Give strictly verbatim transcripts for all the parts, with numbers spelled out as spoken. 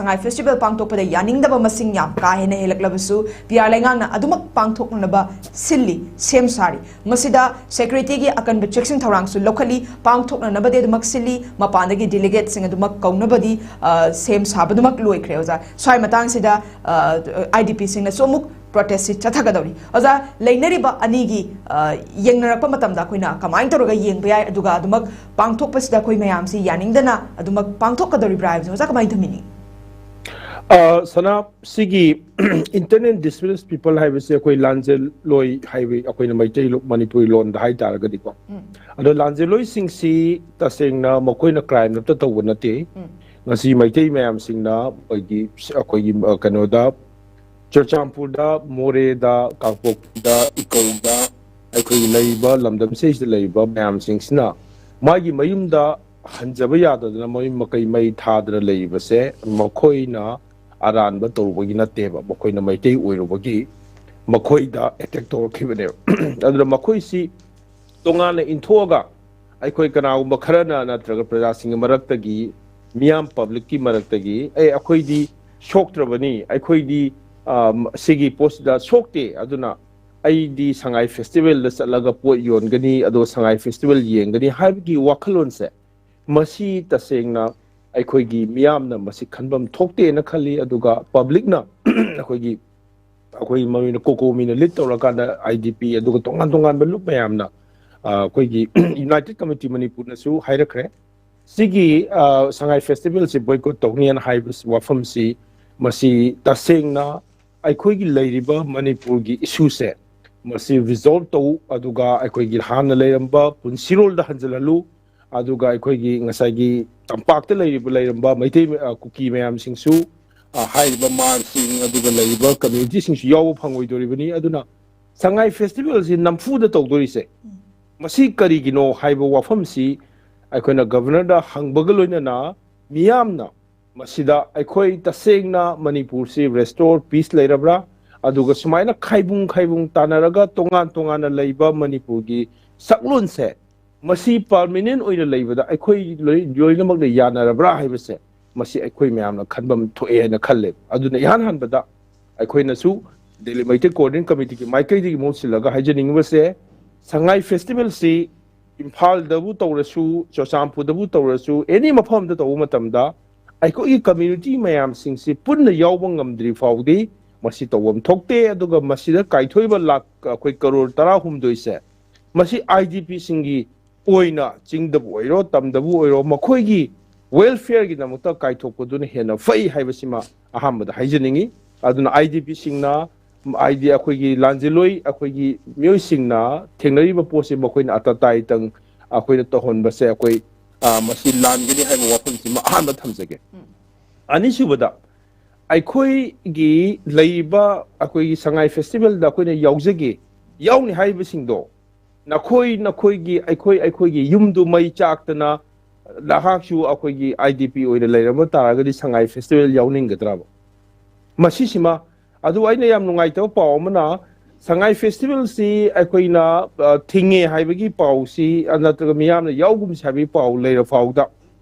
ꯁꯉꯥꯏ festival ꯄꯥꯡꯊꯣꯛꯄꯗ ꯌꯥꯅꯤꯡꯗꯕ ꯃꯁꯤꯡ ꯌꯥꯝ ꯀꯥ ꯍꯦꯟꯅ ꯍꯦꯜꯂꯛꯂꯕꯁꯨ ꯄꯤ ꯑꯥꯔ ꯂꯩꯉꯥꯛꯅ ꯑꯗꯨꯃꯛ ꯄꯥꯡꯊꯣꯛꯅꯅꯕ ꯁꯤꯜꯂꯤ, ꯁꯦꯝ ꯁꯥꯔꯤ꯫ ꯃꯁꯤꯗ ꯁꯦꯀ꯭ꯌꯨꯔꯤꯇꯤꯒꯤ ꯑꯀꯟꯕ ꯆꯦꯛꯁꯤꯟ ꯊꯧꯔꯥꯡꯁꯨ ꯂꯧꯈꯠꯂꯤ, ꯄꯥꯡꯊꯣꯛꯅꯅꯕꯗꯤ ꯑꯗꯨꯃꯛ ꯁꯤꯜꯂꯤ, ꯃꯄꯥꯟꯗꯒꯤ ꯗꯦꯂꯤꯒꯦꯠꯁꯤꯡ ꯑꯗꯨꯃꯛ ꯀꯧꯅꯕꯗꯤ, ꯑ, ꯁꯦꯝ ꯁꯥꯕꯗꯨꯃꯛ ꯂꯣꯏꯈ꯭ꯔꯦ ꯑꯣꯖꯥ꯫ ꯁ꯭ꯋꯥꯏ ꯃꯇꯥꯡꯁꯤꯗ, ꯑ, ꯑꯥꯏ ꯗꯤ ꯄꯤꯁꯤꯡꯅꯁꯨ ꯑꯃꯨꯛ ꯄ꯭ꯔꯣꯇꯦꯁꯁꯤ ꯆꯠꯊꯒꯗꯧꯔꯤ꯫ ꯑꯣꯖꯥ, ꯂꯩꯅꯔꯤꯕ ꯑꯅꯤꯒꯤ, ꯑ, ꯌꯦꯡꯅꯔꯛꯄ ꯃꯇꯝꯗ ꯑꯩꯈꯣꯏꯅ ꯀꯃꯥꯏꯅ ꯇꯧꯔꯒ ꯌꯦꯡꯕ ꯌꯥꯏ? ꯑꯗꯨꯒ ꯑꯗꯨꯃꯛ ꯄꯥꯡꯊꯣꯛꯄꯁꯤꯗ ꯑꯩꯈꯣꯏ ꯃꯌꯥꯝꯁꯤ ꯌꯥꯅꯤꯡꯗꯅ ꯑꯗꯨꯃꯛ ꯄꯥꯡꯊꯣꯛꯀꯗꯧꯔꯤꯕ꯭ꯔꯥ ꯍꯥꯏꯕꯁꯦ ꯑꯣꯖꯥ ꯀꯃꯥꯏꯅ ꯊꯝꯕꯤꯅꯤ? ꯑ, ꯁꯅꯥ, ꯁꯤꯒꯤ Internal Displaced People ꯍꯥꯏꯕꯁꯦ ꯑꯩꯈꯣꯏ ꯂꯥꯟꯖꯦꯜꯂꯣꯏ ꯍꯥꯏꯕ, ꯑꯩꯈꯣꯏꯅ ꯃꯩꯇꯩ ꯂꯣ-, ꯃꯅꯤꯄꯨꯔꯤ ꯂꯣꯟꯗ ꯍꯥꯏ ꯇꯥꯔꯒꯗꯤꯀꯣ꯫ ꯎꯝ꯫ ꯑꯗꯣ ꯂꯥꯟꯖꯦꯜꯂꯣꯏꯁꯤꯡꯁꯤ ꯇꯁꯦꯡꯅ ꯃꯈꯣꯏꯅ ꯀ꯭ꯔꯥꯏꯝ ꯑꯃꯠꯇ ꯇꯧꯕ ꯅꯠꯇꯦ꯫ ꯎꯝ꯫ ꯉꯁꯤ ꯃꯩꯇꯩ ꯃꯌꯥꯝꯁꯤꯡꯅ ꯑꯩꯈꯣꯏꯒꯤ, ꯑꯩꯈꯣꯏꯒꯤ, ꯑ, ꯀꯩꯅꯣꯗ, ꯆꯨꯔꯆꯥꯟꯄꯨꯔꯗ, ꯃꯣꯔꯦꯗ, ꯀꯥꯡꯄꯣꯛꯄꯤꯗ, ꯏꯀꯧꯗ, ꯑꯩꯈꯣꯏꯒꯤ ꯂꯩꯔꯤꯕ ꯂꯝꯗꯝꯁꯤꯗꯩꯁꯤꯗ ꯂꯩꯔꯤꯕ ꯃꯌꯥꯝꯁꯤꯡꯁꯤꯅ ꯃꯥꯒꯤ ꯃꯌꯨꯝꯗ ꯍꯟꯖꯕ ꯌꯥꯗꯗꯅ ꯃꯌꯨꯝ ꯃꯀꯩ ꯃꯩ ꯊꯥꯗꯅ ꯂꯩꯔꯤꯕꯁꯦ ꯃꯈꯣꯏꯅ ꯑꯔꯥꯟꯕ ꯇꯧꯔꯨꯕꯒꯤ ꯅꯠꯇꯦꯕ, ꯃꯈꯣꯏꯅ ꯃꯩꯇꯩ ꯑꯣꯏꯔꯨꯕꯒꯤ ꯃꯈꯣꯏꯗ ꯑꯦꯇꯦꯛ ꯇꯧꯔꯛꯈꯤꯕꯅꯦꯕ꯫ ꯑꯗꯨꯅ ꯃꯈꯣꯏꯁꯤ ꯇꯣꯉꯥꯟꯅ ꯏꯟꯊꯣꯛꯑꯒ ꯑꯩꯈꯣꯏ ꯀꯅꯥꯒꯨꯝꯕ ꯈꯔꯅ ꯅꯠꯇ꯭ꯔꯒ ꯄ꯭ꯔꯖꯥꯁꯤꯡꯒꯤ ꯃꯔꯛꯇꯒꯤ, ꯃꯤꯌꯥꯝ ꯄꯕ꯭ꯂꯤꯛꯀꯤ ꯃꯔꯛꯇꯒꯤ, "ꯑꯦ, ꯑꯩꯈꯣꯏꯗꯤ ꯁꯣꯛꯇ꯭ꯔꯕꯅꯤ, ꯑꯩꯈꯣꯏꯗꯤ, ꯑ, ꯁꯤꯒꯤ ꯄꯣꯠꯁꯤꯗ ꯁꯣꯛꯇꯦ, ꯑꯗꯨꯅ ꯑꯩꯗꯤ ꯁꯉꯥꯏ ꯐꯦꯁꯇꯤꯚꯦꯜꯗ ꯆꯠꯂꯒ ꯄꯣꯠ ꯌꯣꯟꯒꯅꯤ, ꯑꯗꯨꯒ ꯁꯉꯥꯏ ꯐꯦꯁꯇꯤꯚꯦꯜ ꯌꯦꯡꯒꯅꯤ" ꯍꯥꯏꯕꯒꯤ ꯋꯥꯈꯜꯂꯣꯟꯁꯦ, ꯃꯁꯤ ꯇꯁꯦꯡꯅ ꯑꯩꯈꯣꯏꯒꯤ ꯃꯤꯌꯥꯝꯅ ꯃꯁꯤ ꯈꯟꯐꯝ ꯊꯣꯛꯇꯦꯅ ꯈꯜꯂꯤ꯫ ꯑꯗꯨꯒ ꯄꯕ꯭ꯂꯤꯛꯅ ꯑꯩꯈꯣꯏꯒꯤ, ꯑꯩꯈꯣꯏ ꯃꯔꯨ ꯑꯣꯏꯅ ꯀꯣꯀꯣꯃꯤꯅ ꯂꯤꯗ ꯇꯧꯔꯀꯥꯟꯗ ꯑꯥꯏ ꯗꯤ ꯄꯤ, ꯑꯗꯨꯒ ꯇꯣꯉꯥꯟ ꯇꯣꯉꯥꯟꯕ ꯂꯨꯞ ꯃꯌꯥꯝꯅ, ꯑ, ꯑꯩꯈꯣꯏꯒꯤ ꯌꯨꯅꯥꯏꯇꯦꯗ ꯀꯃꯤꯇꯤ ꯃꯅꯤꯄꯨꯔꯅꯁꯨ ꯍꯥꯏꯔꯛꯈ꯭ꯔꯦ꯫ ꯁꯤꯒꯤ, ꯑ, ꯁꯉꯥꯏ ꯐꯦꯁꯇꯤꯚꯦꯜꯁꯤ ꯕꯣꯏꯀꯣꯠ ꯇꯧꯅꯤꯅ ꯍꯥꯏꯕ ꯋꯥꯐꯝꯁꯤ, ꯃꯁꯤ ꯇꯁꯦꯡꯅ ꯑꯩꯈꯣꯏꯒꯤ ꯂꯩꯔꯤꯕ ꯃꯅꯤꯄꯨꯔꯒꯤ ꯏꯁꯨꯁꯦ, ꯃꯁꯤ ꯔꯤꯖꯣꯜꯕ ꯇꯧ, ꯑꯗꯨꯒ ꯑꯩꯈꯣꯏꯒꯤ ꯍꯥꯟꯅ ꯂꯩꯔꯝꯕ ꯄꯨꯟꯁꯤꯔꯣꯜꯗ ꯍꯟꯖꯤꯜꯍꯜꯂꯨ, ꯑꯗꯨꯒ ꯑꯩꯈꯣꯏꯒꯤ ꯉꯁꯥꯏꯒꯤ ꯇꯝꯄꯥꯛꯇ ꯂꯩꯔꯤꯕ, ꯂꯩꯔꯝꯕ ꯃꯩꯇꯩ, ꯑ, ꯀꯨꯀꯤ ꯃꯌꯥꯝꯁꯤꯡꯁꯨ, ꯑ, ꯍꯥꯏꯔꯤꯕ ꯃꯥꯔꯁꯤꯡ, ꯑꯗꯨꯒ ꯂꯩꯔꯤꯕ ꯀꯝꯃ꯭ꯌꯨꯅꯤꯇꯤꯁꯤꯡꯁꯨ ꯌꯥꯎꯕ ꯐꯪꯉꯣꯏꯗꯣꯔꯤꯕꯅꯤ꯫ ꯑꯗꯨꯅ ꯁꯉꯥꯏ ꯐꯦꯁꯇꯤꯚꯦꯜꯁꯤ ꯅꯝꯐꯨꯗ ꯇꯧꯗꯣꯔꯤꯁꯦ, ꯎꯝ꯫ ꯃꯁꯤ ꯀꯔꯤꯒꯤꯅꯣ ꯍꯥꯏꯕ ꯋꯥꯐꯝꯁꯤ ꯑꯩꯈꯣꯏꯅ ꯒꯚꯔꯅꯔꯗ ꯍꯪꯕꯒ ꯂꯣꯏꯅꯅ ꯃꯤꯌꯥꯝꯅ ꯃꯁꯤꯗ ꯑꯩꯈꯣꯏ ꯇꯁꯦꯡꯅ ꯃꯅꯤꯄꯨꯔꯁꯤ ꯔꯦꯁꯇꯣꯔ ꯄꯤꯁ ꯂꯩꯔꯕ꯭ꯔꯥ? ꯑꯗꯨꯒ ꯁꯨꯃꯥꯏꯅ ꯈꯥꯏꯕꯨꯡ ꯈꯥꯏꯕꯨꯡ ꯇꯥꯟꯅꯔꯒ ꯇꯣꯉꯥꯟ ꯇꯣꯉꯥꯟꯅ ꯂꯩꯕ ꯃꯅꯤꯄꯨꯔꯒꯤ ꯁꯛꯂꯣꯟꯁꯦ, ꯃꯁꯤ ꯄꯔꯃꯤꯅꯦꯟ ꯑꯣꯏꯅ ꯂꯩꯕꯗ ꯑꯩꯈꯣꯏ ꯂꯣꯏ-, ꯂꯣꯏꯅꯃꯛꯅ ꯌꯥꯅꯔꯕ꯭ꯔꯥ ꯍꯥꯏꯕꯁꯦ ꯃꯁꯤ ꯑꯩꯈꯣꯏ ꯃꯌꯥꯝꯅ ꯈꯟꯐꯝ ꯊꯣꯛꯑꯦ ꯍꯥꯏꯅ ꯈꯜꯂꯦ꯫ ꯑꯗꯨꯅ ꯏꯍꯥꯟ ꯍꯥꯟꯕꯗ ꯑꯩꯈꯣꯏꯅꯁꯨ ꯗꯦꯂꯤ ꯃꯩꯇꯩ ꯀꯣꯑꯣꯔꯗꯤꯅꯦꯠ ꯀꯃꯤꯇꯤꯒꯤ ꯃꯥꯏꯀꯩꯗꯒꯤ ꯃꯍꯨꯠ ꯁꯤꯜꯂꯒ ꯍꯥꯏꯖꯅꯤꯡꯉꯤꯕꯁꯦ, ꯁꯉꯥꯏ ꯐꯦꯁꯇꯤꯚꯦꯜꯁꯤ ꯏꯝꯐꯥꯜꯗꯕꯨ ꯇꯧꯔꯁꯨ, ꯆꯨꯔꯆꯥꯟꯄꯨꯔꯗꯕꯨ ꯇꯧꯔꯁꯨ, ꯑꯦꯅꯤ ꯃꯐꯝ ꯑꯃꯗ ꯇꯧꯕ ꯃꯇꯝꯗ ꯑꯩꯈꯣꯏꯒꯤ ꯀꯝꯃ꯭ꯌꯨꯅꯤꯇꯤ ꯃꯌꯥꯝꯁꯤꯡꯁꯤ ꯄꯨꯟꯅ ꯌꯥꯎꯕ ꯉꯝꯗ꯭ꯔꯤ ꯐꯥꯎꯗꯤ ꯃꯁꯤ ꯇꯧꯐꯝ ꯊꯣꯛꯇꯦ꯫ ꯑꯗꯨꯒ ꯃꯁꯤꯗ ꯀꯥꯏꯊꯣꯛꯏꯕ ꯂꯥꯈ ꯑꯩꯈꯣꯏ ꯀꯔꯣꯔ ꯇꯔꯥꯍꯨꯝꯗꯣꯏꯁꯦ, ꯃꯁꯤ ꯑꯥꯏ ꯗꯤ ꯄꯤꯁꯤꯡꯒꯤ ꯑꯣꯏꯅ, ꯆꯤꯡꯗꯕꯨ ꯑꯣꯏꯔꯣ, ꯇꯝꯗꯕꯨ ꯑꯣꯏꯔꯣ, ꯃꯈꯣꯏꯒꯤ ꯋꯦꯜꯐꯤꯌꯔꯒꯤꯗꯃꯛꯇ ꯀꯥꯏꯊꯣꯛꯄꯗꯨꯅ ꯍꯦꯟꯅ ꯐꯩ ꯍꯥꯏꯕꯁꯤꯃ ꯑꯍꯥꯟꯕꯗ ꯍꯥꯏꯖꯅꯤꯡꯉꯤ꯫ ꯑꯗꯨꯅ ꯑꯥꯏ ꯗꯤ ꯄꯤꯁꯤꯡꯅ, ꯍꯥꯏꯗꯤ ꯑꯩꯈꯣꯏꯒꯤ ꯂꯥꯟꯖꯦꯜꯂꯣꯏ, ꯑꯩꯈꯣꯏꯒꯤ ꯃꯤꯑꯣꯏꯁꯤꯡꯅ ꯊꯦꯡꯅꯔꯤꯕ ꯄꯣꯠꯁꯤ ꯃꯈꯣꯏꯅ ꯑꯇꯇꯥꯏꯇꯪ ꯑꯩꯈꯣꯏꯅ ꯇꯧꯍꯟꯕꯁꯦ, ꯑꯩꯈꯣꯏ, ꯑ, ꯃꯁꯤ ꯂꯥꯟꯒꯅꯤ ꯍꯥꯏꯕ ꯋꯥꯐꯝꯁꯤꯃ ꯑꯍꯥꯟꯕ ꯊꯝꯖꯒꯦ꯫ ꯑꯅꯤꯁꯨꯕꯗ, ꯑꯩꯈꯣꯏꯒꯤ ꯂꯩꯔꯤꯕ ꯑꯩꯈꯣꯏꯒꯤ ꯁꯉꯥꯏ ꯐꯦꯁꯇꯤꯚꯦꯜꯗ ꯑꯩꯈꯣꯏꯅ ꯌꯥꯎꯖꯒꯦ, ꯌꯥꯎꯅꯤ ꯍꯥꯏꯔꯤꯕꯁꯤꯡꯗꯣ, ꯅꯈꯣꯏ ꯅꯈꯣꯏꯒꯤ, ꯑꯩꯈꯣꯏ ꯑꯩꯈꯣꯏꯒꯤ ꯌꯨꯝꯗꯨ ꯃꯩ ꯆꯥꯛꯇꯅ ꯅꯍꯥꯛꯁꯨ ꯑꯩꯈꯣꯏꯒꯤ ꯑꯥꯏ ꯗꯤ ꯄꯤ ꯑꯣꯏꯅ ꯂꯩꯔꯝꯕ ꯇꯥꯔꯒꯗꯤ ꯁꯉꯥꯏ ꯐꯦꯁꯇꯤꯚꯦꯜ ꯌꯥꯎꯅꯤꯡꯒꯗ꯭ꯔꯕ? ꯃꯁꯤꯁꯤꯃ, ꯑꯗꯨ ꯑꯩꯅ ꯌꯥꯝ ꯅꯨꯡꯉꯥꯏꯇꯕ ꯄꯥꯎ ꯑꯃꯅ, ꯁꯉꯥꯏ ꯐꯦꯁꯇꯤꯚꯦꯜꯁꯤ ꯑꯩꯈꯣꯏꯅ, ꯑ, ꯊꯤꯡꯉꯦ ꯍꯥꯏꯕꯒꯤ ꯄꯥꯎꯁꯤ, ꯑ, ꯅꯠꯇ꯭ꯔꯒ ꯃꯤꯌꯥꯝꯅ ꯌꯥꯎꯒꯨꯝꯁꯤ ꯍꯥꯏꯕꯒꯤ ꯄꯥꯎ ꯂꯩꯔ ꯐꯥꯎꯗ,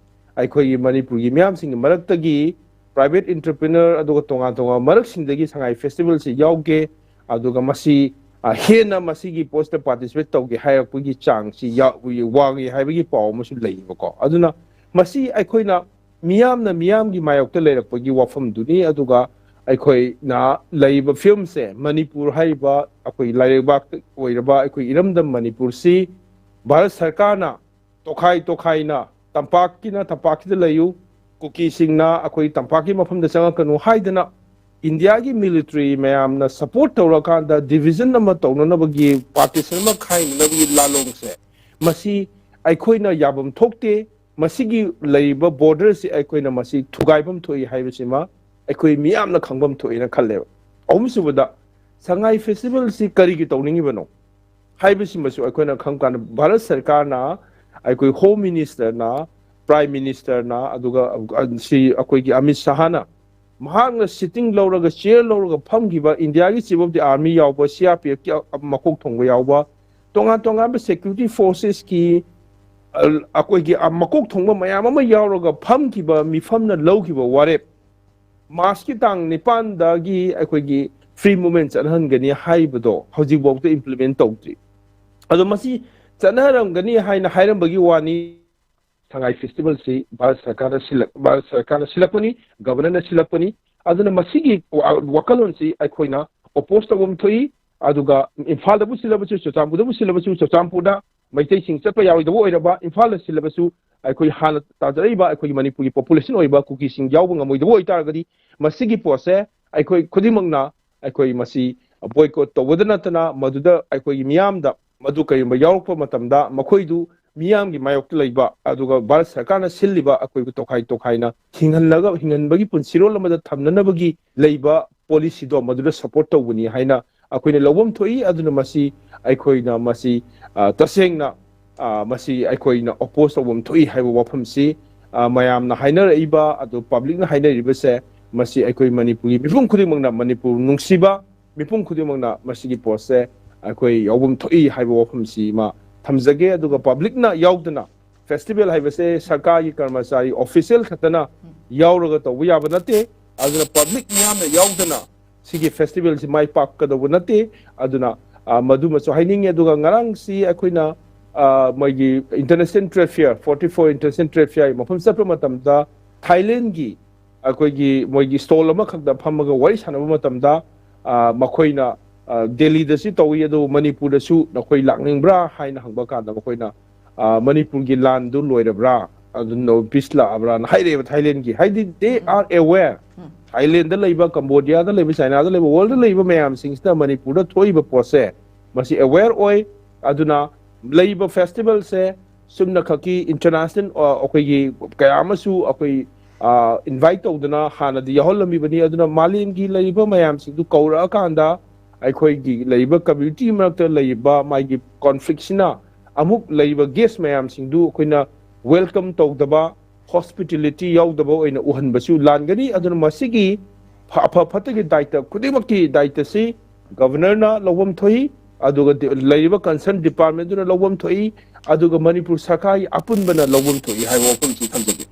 ꯑꯩꯈꯣꯏꯒꯤ ꯃꯅꯤꯄꯨꯔꯒꯤ ꯃꯤꯌꯥꯝꯁꯤꯡꯒꯤ ꯃꯔꯛꯇꯒꯤ private entrepreneur ꯑꯗꯨꯒ ꯇꯣꯉꯥꯟ ꯇꯣꯉꯥꯟꯕ ꯃꯔꯛꯁꯤꯡꯗꯒꯤ ꯁꯉꯥꯏ ꯐꯦꯁꯇꯤꯚꯦꯜꯁꯤ ꯌꯥꯎꯒꯦ, ꯑꯗꯨꯒ ꯃꯁꯤ, ꯑ, ꯍꯦꯟꯅ ꯃꯁꯤꯒꯤ ꯄꯣꯠꯁꯤꯗ participate ꯇꯧꯒꯦ ꯍꯥꯏꯔꯛꯄꯒꯤ ꯆꯥꯡꯁꯤ ꯌꯥ-, ꯋꯥꯡꯉꯤ ꯍꯥꯏꯕꯒꯤ ꯄꯥꯎ ꯑꯃꯁꯨ ꯂꯩꯌꯦꯕꯀꯣ꯫ ꯑꯗꯨꯅ ꯃꯁꯤ ꯑꯩꯈꯣꯏꯅ ꯃꯤꯌꯥꯝꯅ ꯃꯤꯌꯥꯝꯒꯤ ꯃꯥꯌꯣꯛꯇ ꯂꯩꯔꯛꯄꯒꯤ ꯋꯥꯐꯝꯗꯨꯅꯤ꯫ ꯑꯗꯨꯒ ꯑꯩꯈꯣꯏꯅ ꯂꯩꯔꯤꯕ ꯐꯤꯕꯝꯁꯦ, ꯃꯅꯤꯄꯨꯔ ꯍꯥꯏꯔꯤꯕ ꯑꯩꯈꯣꯏ ꯂꯩꯕꯥꯛ ꯑꯣꯏꯔꯕ ꯑꯩꯈꯣꯏ ꯏꯔꯝꯗꯝ ꯃꯅꯤꯄꯨꯔꯁꯤ ꯚꯥꯔꯠ ꯁꯔꯀꯥꯔꯅ ꯇꯣꯈꯥꯏ ꯇꯣꯈꯥꯏꯅ, ꯇꯝꯄꯥꯛꯀꯤꯅ ꯇꯝꯄꯥꯛꯀꯤꯗ ꯂꯩꯌꯨ, ꯀꯨꯀꯤꯁꯤꯡꯅ ꯑꯩꯈꯣꯏ ꯇꯝꯄꯥꯛꯀꯤ ꯃꯐꯝꯗ ꯆꯪꯉꯛꯀꯅꯨ ꯍꯥꯏꯗꯅ ꯏꯟꯗꯤꯌꯥꯒꯤ ꯃꯤꯂꯤꯇꯔꯤ ꯃꯌꯥꯝꯅ ꯁꯄꯣꯔꯠ ꯇꯧꯔꯀꯥꯟꯗ ꯗꯤꯚꯤꯖꯟ ꯑꯃ ꯇꯧꯅꯅꯕꯒꯤ, ꯄꯥꯔꯇꯤꯁꯟ ꯑꯃ ꯈꯥꯏꯅꯅꯕꯒꯤ ꯂꯥꯂꯣꯡꯁꯦ, ꯃꯁꯤ ꯑꯩꯈꯣꯏꯅ ꯌꯥꯐꯝ ꯊꯣꯛꯇꯦ꯫ ꯃꯁꯤꯒꯤ ꯂꯩꯔꯤꯕ ꯕꯣꯔꯗꯔꯁꯤ ꯑꯩꯈꯣꯏꯅ ꯃꯁꯤ ꯊꯨꯒꯥꯏꯐꯝ ꯊꯣꯛꯏ ꯍꯥꯏꯕꯁꯤꯃ ꯑꯩꯈꯣꯏ ꯃꯤꯌꯥꯝꯅ ꯈꯪꯐꯝ ꯊꯣꯛꯏꯅ ꯈꯜꯂꯦꯕ꯫ ꯑꯍꯨꯝꯁꯨꯕꯗ, ꯁꯉꯥꯏ ꯐꯦꯁꯇꯤꯚꯦꯜꯁꯤ ꯀꯔꯤꯒꯤ ꯇꯧꯅꯤꯡꯉꯤꯕꯅꯣ ꯍꯥꯏꯕꯁꯤꯃꯁꯨ ꯑꯩꯈꯣꯏꯅ ꯈꯪꯕ ꯀꯥꯟꯗ, ꯚꯥꯔꯠ ꯁꯔꯀꯥꯔꯅ, ꯑꯩꯈꯣꯏ ꯍꯣꯝ ꯃꯤꯅꯤꯁꯇꯔꯅ, ꯄ꯭ꯔꯥꯏꯝ ꯃꯤꯅꯤꯁꯇꯔꯅ, ꯑꯗꯨꯒ, ꯑ, ꯁꯤ ꯑꯩꯈꯣꯏꯒꯤ ꯑꯃꯤꯠ ꯁꯍꯥꯅ, ꯃꯍꯥꯛꯅ ꯁꯤꯇꯤꯡ ꯂꯧꯔꯒ, ꯆꯤꯌꯔ ꯂꯧꯔꯒ ꯐꯝꯈꯤꯕ ꯏꯟꯗꯤꯌꯥꯒꯤ ꯆꯤꯐ ꯑꯣꯐ ꯗꯤ ꯑꯥꯔꯃꯤ ꯌꯥꯎꯕ, ꯁꯤ ꯑꯥꯔ ꯄꯤ ꯑꯦꯐꯀꯤ ꯃꯀꯣꯛ ꯊꯣꯡꯕ ꯌꯥꯎꯕ, ꯇꯣꯉꯥꯟ ꯇꯣꯉꯥꯟꯕ ꯁꯦꯀ꯭ꯌꯨꯔꯤꯇꯤ ꯐꯣꯔꯁꯦꯁꯀꯤ ꯑꯩꯈꯣꯏꯒꯤ ꯃꯀꯣꯛ ꯊꯣꯡꯕ ꯃꯌꯥꯝ ꯑꯃ ꯌꯥꯎꯔꯒ ꯐꯝꯈꯤꯕ ꯃꯤꯐꯝꯅ ꯂꯧꯈꯤꯕ ꯋꯥꯔꯦꯞ, ꯃꯥꯔꯁꯀꯤ ꯇꯥꯡ ꯅꯤꯄꯥꯟꯗꯒꯤ ꯑꯩꯈꯣꯏꯒꯤ free movement ꯆꯠꯍꯟꯒꯅꯤ ꯍꯥꯏꯕꯗꯣ ꯍꯧꯖꯤꯛꯐꯥꯎꯗ implement ꯇꯧꯗ꯭ꯔꯤ꯫ ꯑꯗꯣ ꯃꯁꯤ ꯆꯠꯅꯔꯝꯒꯅꯤ ꯍꯥꯏꯅ ꯍꯥꯏꯔꯝꯕꯒꯤ ꯋꯥꯅꯤ꯫ ꯁꯉꯥꯏ ꯐꯦꯁꯇꯤꯚꯦꯜꯁꯤ ꯚꯥꯔꯠ ꯁꯔꯀꯥꯔꯅ ꯁꯤꯜꯂꯛ-, ꯚꯥꯔꯠ ꯁꯔꯀꯥꯔꯅ ꯁꯤꯜꯂꯛꯄꯅꯤ, ꯒꯕꯔꯅꯔꯅ ꯁꯤꯜꯂꯛꯄꯅꯤ꯫ ꯑꯗꯨꯅ ꯃꯁꯤꯒꯤ ꯋꯥ-, ꯋꯥꯈꯜꯂꯣꯟꯁꯤ ꯑꯩꯈꯣꯏꯅ oppose ꯇꯧꯐꯝ ꯊꯣꯛꯏ꯫ ꯑꯗꯨꯒ ꯏꯝꯐꯥꯜꯗꯕꯨ ꯁꯤꯜꯂꯕꯁꯨ, ꯆꯨꯔꯆꯥꯟꯄꯨꯔꯗꯕꯨ ꯁꯤꯜꯂꯕꯁꯨ, ꯆꯨꯔꯆꯥꯟꯄꯨꯔꯗ ꯃꯩꯇꯩꯁꯤꯡ ꯆꯠꯄ ꯌꯥꯔꯣꯏꯗꯕ ꯑꯣꯏꯔꯕ, ꯏꯝꯐꯥꯜꯗ ꯁꯤꯜꯂꯕꯁꯨ ꯑꯩꯈꯣꯏ ꯍꯥꯟꯅ ꯇꯥꯖꯔꯛꯏꯕ ꯑꯩꯈꯣꯏꯒꯤ ꯃꯅꯤꯄꯨꯔꯒꯤ population ꯑꯣꯏꯕ ꯀꯨꯀꯤꯁꯤꯡ ꯌꯥꯎꯕ ꯉꯝꯃꯣꯏꯗꯕ ꯑꯣꯏꯇꯥꯔꯒꯗꯤ, ꯃꯁꯤꯒꯤ ꯄꯣꯠꯁꯦ ꯑꯩꯈꯣꯏ ꯈꯨꯗꯤꯡꯃꯛꯅ ꯑꯩꯈꯣꯏ ꯃꯁꯤ boycott ꯇꯧꯕꯗ ꯅꯠꯇꯅ ꯃꯗꯨꯗ ꯑꯩꯈꯣꯏꯒꯤ ꯃꯤꯌꯥꯝꯗ ꯃꯗꯨ ꯀꯔꯤꯒꯨꯝꯕ ꯌꯥꯎꯔꯛꯄ ꯃꯇꯝꯗ ꯃꯈꯣꯏꯗꯨ ꯃꯤꯌꯥꯝꯒꯤ ꯃꯥꯌꯣꯛꯇ ꯂꯩꯕ, ꯑꯗꯨꯒ ꯚꯥꯔꯠ ꯁꯔꯀꯥꯔꯅ ꯁꯤꯜꯂꯤꯕ ꯑꯩꯈꯣꯏꯕꯨ ꯇꯣꯈꯥꯏ ꯇꯣꯈꯥꯏꯅ ꯍꯤꯡꯍꯜꯂꯒ, ꯍꯤꯡꯍꯟꯕꯒꯤ ꯄꯨꯟꯁꯤꯔꯣꯜ ꯑꯃꯗ ꯊꯝꯅꯅꯕꯒꯤ ꯂꯩꯕ policyꯗꯣ ꯃꯗꯨꯗ support ꯇꯧꯕꯅꯤ ꯍꯥꯏꯅ ꯑꯩꯈꯣꯏꯅ ꯂꯧꯐꯝ ꯊꯣꯛꯏ꯫ ꯑꯗꯨꯅ ꯃꯁꯤ ꯑꯩꯈꯣꯏꯅ ꯃꯁꯤ, ꯑ, ꯇꯁꯦꯡꯅ, ꯑ, ꯃꯁꯤ ꯑꯩꯈꯣꯏꯅ oppose ꯇꯧꯐꯝ ꯊꯣꯛꯏ ꯍꯥꯏꯕ ꯋꯥꯐꯝꯁꯤ, ꯑ, ꯃꯌꯥꯝꯅ ꯍꯥꯏꯅꯔꯛꯏꯕ, ꯑꯗꯨ publicꯅ ꯍꯥꯏꯅꯔꯤꯕꯁꯦ, ꯃꯁꯤ ꯑꯩꯈꯣꯏ ꯃꯅꯤꯄꯨꯔꯒꯤ ꯃꯤꯄꯨꯝ ꯈꯨꯗꯤꯡꯃꯛꯅ, ꯃꯅꯤꯄꯨꯔ ꯅꯨꯡꯁꯤꯕ ꯃꯤꯄꯨꯝ ꯈꯨꯗꯤꯡꯃꯛꯅ ꯃꯁꯤꯒꯤ ꯄꯣꯠꯁꯦ ꯑꯩꯈꯣꯏ ꯌꯥꯎꯐꯝ ꯊꯣꯛꯏ ꯍꯥꯏꯕ ꯋꯥꯐꯝꯁꯤ ꯃꯥ ꯊꯝꯖꯒꯦ꯫ ꯑꯗꯨꯒ publicꯅ ꯌꯥꯎꯗꯅ, festival ꯍꯥꯏꯕꯁꯦ ꯁꯔꯀꯥꯔꯒꯤ ꯀꯔꯃꯆꯥꯔꯤ official ꯈꯛꯇꯅ ꯌꯥꯎꯔꯒ ꯇꯧꯕ ꯌꯥꯕ ꯅꯠꯇꯦ꯫ ꯑꯗꯨꯅ public ꯃꯤꯌꯥꯝꯅ ꯌꯥꯎꯗꯅ ꯁꯤꯒꯤ festivalꯁꯤ ꯃꯥꯏ ꯄꯥꯛꯀꯗꯧꯕ ꯅꯠꯇꯦ꯫ ꯑꯗꯨꯅ, ꯑ, ꯃꯗꯨꯃꯁꯨ ꯍꯥꯏꯅꯤꯡꯉꯤ꯫ ꯑꯗꯨꯒ ꯉꯔꯥꯡꯁꯤ ꯑꯩꯈꯣꯏꯅ, ꯑ, ꯃꯣꯏꯒꯤ International Trade Fair, forty four International Trade Fair ꯃꯐꯝ ꯆꯠꯄ ꯃꯇꯝꯗ ꯊꯥꯏꯂꯦꯟꯒꯤ ꯑꯩꯈꯣꯏꯒꯤ ꯃꯣꯏꯒꯤ stall ꯑꯃꯈꯛꯇ ꯐꯝꯃꯒ ꯋꯥꯔꯤ ꯁꯥꯟꯅꯕ ꯃꯇꯝꯗ, ꯑ, ꯃꯈꯣꯏꯅ, ꯑ, ꯗꯦꯜꯂꯤꯗꯁꯨ ꯇꯧꯏ, ꯑꯗꯨ ꯃꯅꯤꯄꯨꯔꯗꯁꯨ ꯅꯈꯣꯏ ꯂꯥꯛꯅꯤꯡꯕ꯭ꯔꯥ ꯍꯥꯏꯅ ꯍꯪꯕ ꯀꯥꯟꯗ ꯃꯈꯣꯏꯅ, ꯑ, ꯃꯅꯤꯄꯨꯔꯒꯤ ꯂꯥꯟꯗꯨ ꯂꯣꯏꯔꯕ꯭ꯔꯥ, ꯑꯗꯨ peace ꯂꯥꯛꯑꯕ꯭ꯔꯥꯅ ꯍꯥꯏꯔꯛꯑꯦꯕ ꯊꯥꯏꯂꯦꯟꯒꯤ꯫ ꯍꯥꯏꯗꯤ they are aware꯫ ꯊꯥꯏꯂꯦꯟꯗ ꯂꯩꯕ, ꯀꯝꯕꯣꯗꯤꯌꯥꯗ ꯂꯩꯕ, ꯆꯥꯏꯅꯥꯗ ꯂꯩꯕ, worldꯗ ꯂꯩꯕ ꯃꯌꯥꯝꯁꯤꯡꯁꯤꯅ ꯃꯅꯤꯄꯨꯔꯗ ꯊꯣꯛꯏꯕ ꯄꯣꯠꯁꯦ ꯃꯁꯤ aware ꯑꯣꯏ꯫ ꯑꯗꯨꯅ ꯂꯩꯕ festivalꯁꯦ ꯆꯨꯝꯅꯈꯛꯀꯤ international, ꯑ, ꯑꯩꯈꯣꯏꯒꯤ ꯀꯌꯥ ꯑꯃꯁꯨ ꯑꯩꯈꯣꯏ, ꯑ, invite ꯇꯧꯗꯅ ꯍꯥꯟꯅꯗꯤ ꯌꯥꯎꯍꯜꯂꯝꯃꯤꯕꯅꯤ꯫ ꯑꯗꯨꯅ ꯃꯥꯂꯦꯝꯒꯤ ꯂꯩꯔꯤꯕ ꯃꯌꯥꯝꯁꯤꯡꯗꯨ ꯀꯧꯔꯛꯑꯀꯥꯟꯗ ꯑꯩꯈꯣꯏꯒꯤ ꯂꯩꯔꯤꯕ community ꯃꯔꯛꯇ ꯂꯩꯔꯤꯕ ꯃꯥꯒꯤ conflictꯁꯤꯅ ꯑꯃꯨꯛ ꯂꯩꯔꯤꯕ guest ꯃꯌꯥꯝꯁꯤꯡꯗꯨ ꯑꯩꯈꯣꯏꯅ welcome ꯇꯧꯗꯕ, hospitality ꯌꯥꯎꯗꯕ ꯑꯣꯏꯅ ꯎꯍꯟꯕꯁꯨ ꯂꯥꯟꯒꯅꯤ꯫ ꯑꯗꯨꯅ ꯃꯁꯤꯒꯤ ꯐ-, ꯑꯐ ꯐꯠꯇꯒꯤ ꯗꯥꯏꯇ ꯈꯨꯗꯤꯡꯃꯛꯀꯤ ꯗꯥꯏꯇꯁꯤ governorꯅ ꯂꯧꯐꯝ ꯊꯣꯛꯏ, ꯑꯗꯨꯒ ꯗꯤ-, ꯂꯩꯔꯤꯕ concern departmentꯗꯨꯅ ꯂꯧꯐꯝ ꯊꯣꯛꯏ꯫ ꯑꯗꯨꯒ ꯃꯅꯤꯄꯨꯔ ꯁꯔꯀꯥꯔꯒꯤ ꯑꯄꯨꯟꯕꯅ ꯂꯧꯐꯝ ꯊꯣꯛꯏ ꯍꯥꯏꯕ ꯋꯥꯐꯝꯁꯤ ꯊꯝꯖꯒꯦ꯫